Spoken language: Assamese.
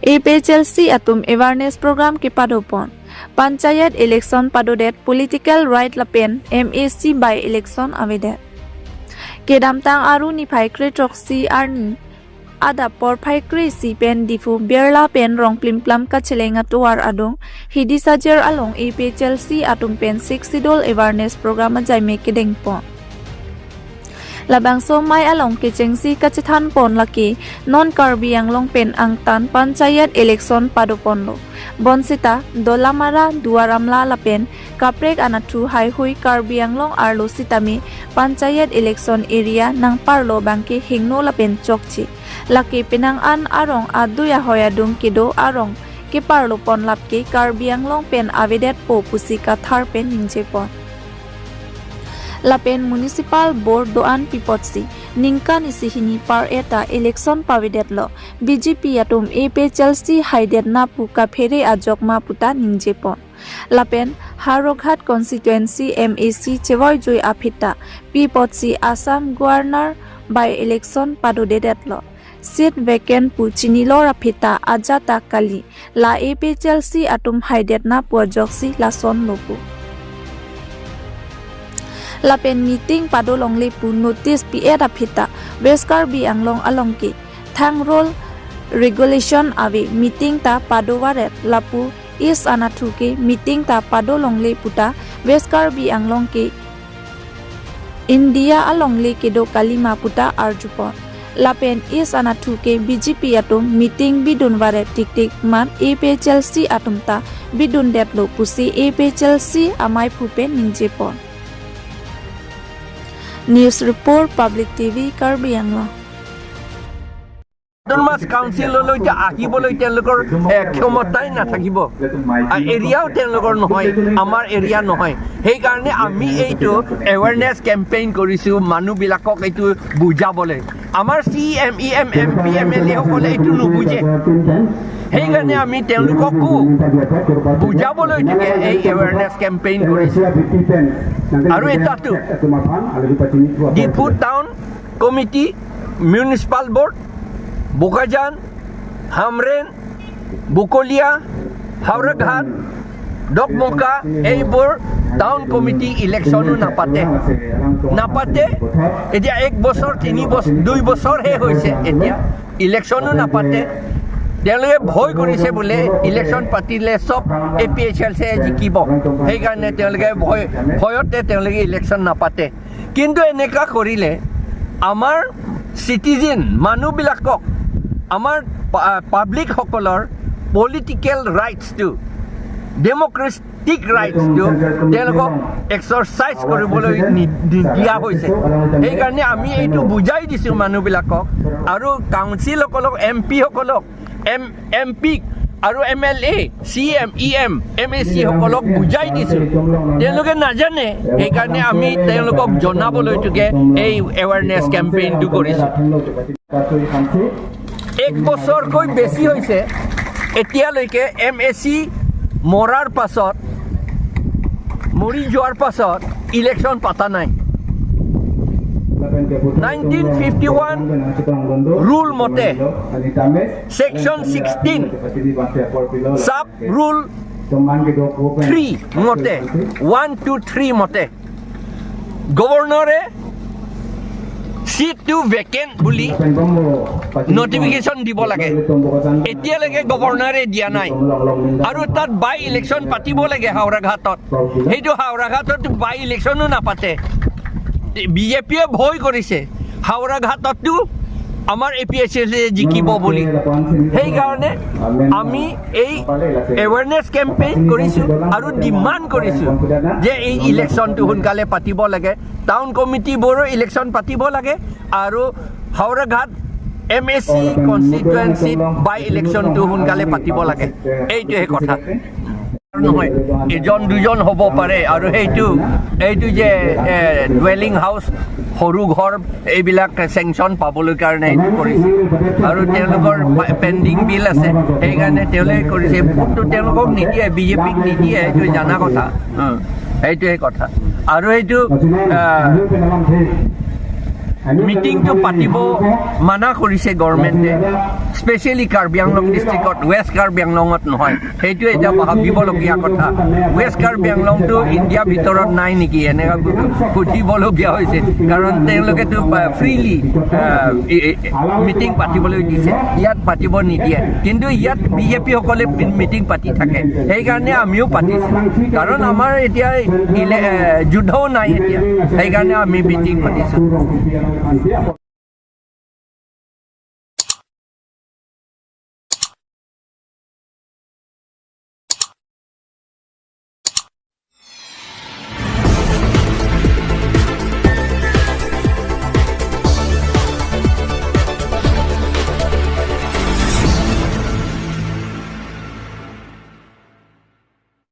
APHLC atum awareness program ki padopon. Panchayat election padodet political right lapen MAC by election avidet. Kedamtang aru ni phai kri troksi arni ada por phai kri si pen difu berla pen rong plim plam ka chelenga tuar adong hidisajer along APHLC atum pen 6 sidol awareness program ajai me kedeng pon. Labang so mai along ke chengsi ka chithan pon laki non Karbi Anglong pen angtan panchayat election padoponlo Bonsita Dolamara Duaramla lapen kaprek anathu hai hui Karbi Anglong arlo sitami panchayat election area nang parlo bangke hingno lapen chokchi laki pinang an arong aduya hoyadung kido arong ke parlo pon lapke Karbi Anglong pen avedet po pusika thar pen ningje pon. Lapen municipal board doan pipotsi ningka nisihini par eta election pawidet lo BJP atum AP Chelsea haidet na puka phere ajok ma puta ningje pon. Lapen Howraghat constituency MAC chewoi jui afita pipotsi Assam governor by election padodedet lo seat vacant pu chinilo rafita ajata kali la AP Chelsea atum haidet na puajoksi lason lopu. Lapen meeting pado longle pu notice pi era phita West Karbi Anglong along ke thang roll regulation ave meeting ta pado waret lapu is anathu ke meeting ta pado longle puta West Karbi Anglong ke India along le kedo kalima puta arjupon. Lapen is anathu ke BJP atum meeting bidun ware tik tik man APHLC atum ta bidun det lo pusi APHLC amai phupe ningje pon. News Report, Public TV, Karbi Anglong. Autonomous কাউন্সিললৈ আহিবলৈ তেওঁলোকৰ ক্ষমতাই নাথাকিব, এৰিয়াও তেওঁলোকৰ নহয়, আমাৰ এৰিয়া নহয়। সেইকাৰণে আমি এইটো এৱেৰনেছ কেম্পেইন কৰিছোঁ মানুহবিলাকক এইটো বুজাবলৈ। আমাৰ C M E M M P M L এসকলে এইটো নুবুজে, সেইকাৰণে আমি তেওঁলোককো বুজাবলৈ থাকে এই এৱেৰনেছ কেম্পেইন কৰিছোঁ। আৰু এটাটো Diphu town committee, municipal board, Bokajan, Hamren, Bokolia, Howraghat, Dokmoka এইবোৰ টাউন কমিটি ইলেকশ্যনো নাপাতে নাপাতে। এতিয়া এক বছৰ, 3 বছৰ, 2 বছৰহে হৈছে, এতিয়া ইলেকশ্যনো নাপাতে। তেওঁলোকে ভয় কৰিছে বোলে ইলেকশ্যন পাতিলে চব এ পি এইচ এল চিয়ে জিকিব, সেইকাৰণে তেওঁলোকে ভয়তে তেওঁলোকে ইলেকশ্যন নাপাতে। কিন্তু এনেকুৱা কৰিলে আমাৰ চিটিজেন মানুহবিলাকক, আমাৰ পাব্লিকসকলৰ পলিটিকেল ৰাইটছটো, ডেম'ক্ৰেটিক ৰাইটছটো তেওঁলোকক এক্সাৰচাইজ কৰিবলৈ নিদিয়া হৈছে। সেইকাৰণে আমি এইটো বুজাই দিছোঁ মানুহবিলাকক আৰু কাউন্সিলসকলক, এম পিসকলক, এম এম পিক আৰু M L A, C M E M, M A চিসকলক বুজাই দিছোঁ। তেওঁলোকে নাজানে, সেইকাৰণে আমি তেওঁলোকক জনাবলৈটোকে এই এৱাৰনেছ কেম্পেইনটো কৰিছোঁ। এক বছৰকৈ বেছি হৈছে, এতিয়ালৈকে এম এ চি মৰাৰ পাছত, মৰি যোৱাৰ পাছত ইলেকশ্যন পতা নাই। 1951 rule মতে section 16 sub rule 3 মতে, 1 2 3 মতে গভৰ্ণৰে চিটটো ভেকেণ্ট বুলি নটিফিকেশ্যন দিব লাগে। এতিয়ালৈকে গভৰ্ণৰে দিয়া নাই। আৰু তাত বাই ইলেকশ্যন পাতিব লাগে হাওৰাঘাটত, সেইটো হাওৰাঘাটত বাই ইলেকশ্যনো নাপাতে। বিজেপিয়ে ভয় কৰিছে হাওৰাঘাটতো আমাৰ এ পি এইচ এল জিকিব বুলি। সেইকাৰণে আমি এই এৱেৰনেছ কেম্পেইন কৰিছোঁ আৰু ডিমাণ্ড কৰিছোঁ যে এই ইলেকশ্যনটো সোনকালে পাতিব লাগে, টাউন কমিটিবোৰো ইলেকশ্যন পাতিব লাগে আৰু হাওৰাঘাট এম এ চি কনষ্টিটুৱেঞ্চিত বাই ইলেকশ্যনটো সোনকালে পাতিব লাগে। এইটোহে কথা নহয়, এজন দুজন হ'ব পাৰে। আৰু এইটো যে ডুৱেলিং হাউচ, সৰু ঘৰ, এইবিলাক চেংচন পাবলৈ কাৰণে এইটো কৰিছে আৰু তেওঁলোকৰ পেণ্ডিং বিল আছে, সেইকাৰণে তেওঁলোকে কৰিছে। ভোটটো তেওঁলোকক নিদিয়ে, বিজেপিক নিদিয়ে, সেইটো জানা কথা। সেইটোৱে কথা। আৰু এইটো মিটিংটো পাতিব মানা কৰিছে গভৰ্ণমেণ্টে, স্পেচিয়েলি কাৰ্বি আংলং ডিষ্ট্ৰিক্টত, ৱেষ্ট কাৰ্বি আংলঙত নহয়। সেইটো এতিয়া ভাবিবলগীয়া কথা। ৱেষ্ট কাৰ্বি আংলংটো ইণ্ডিয়াৰ ভিতৰত নাই নেকি, এনেকুৱা সুধিবলগীয়া হৈছে। কাৰণ তেওঁলোকেতো ফ্ৰীলি মিটিং পাতিবলৈ দিছে, ইয়াত পাতিব নিদিয়ে। কিন্তু ইয়াত বিজেপিসকলে মিটিং পাতি থাকে। সেইকাৰণে আমিও পাতিছোঁ, কাৰণ আমাৰ এতিয়া যুদ্ধও নাই এতিয়া, সেইকাৰণে আমি মিটিং পাতিছোঁ।